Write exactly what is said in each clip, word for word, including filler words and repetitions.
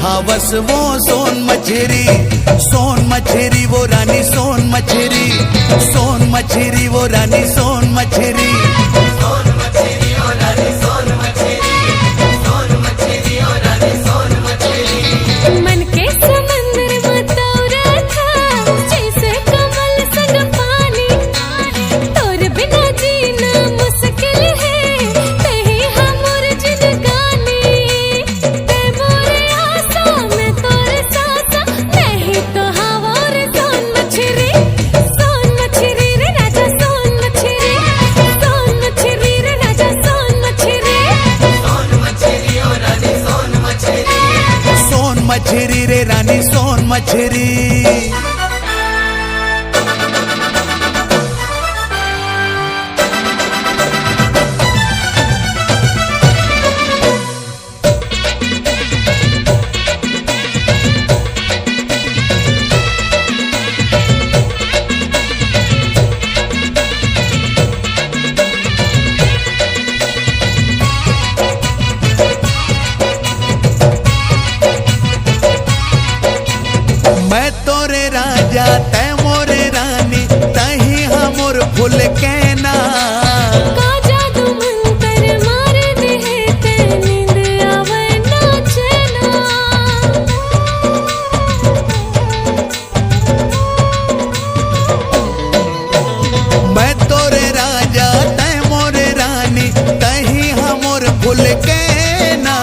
हावस वो सोन मछरी, सोन मछरी वो रानी सोन मछरी, सोन मछरी वो रानी सोन मछरी। मन के समंदर में तौरत हा, जैसे कमल संग पानी। तोर बिना जीना मुश्किल है, तही हमर जिंदगानी। ते मोरे आसा में तोर सासा, नहीं तो हवोर सोन मछरी, सोन मछरी रे राजा सोन मछरी, सोन मछरी रे राजा सोन मछरी। सोन मछरी रे रानी सोन मछरी। मैं तोरे राजा तै मोरे रानी, तही हमर फूल कहना। का जादू मंतर मार दे है, ते नींद आवे ना चैना। मैं तोरे राजा तै मोरे रानी, तही हमर फूल कहना।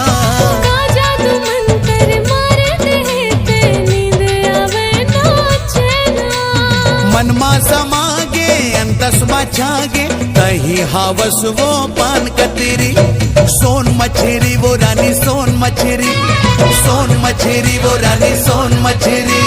का जादू मंतर मार दे है, ते नींद आवे ना चैना। मन मा समागे अंतस मा छागे, तही हावस वो पान कतरी। सोन मछरी वो रानी सोन मछरी, सोन मछरी वो रानी सोन मछरी।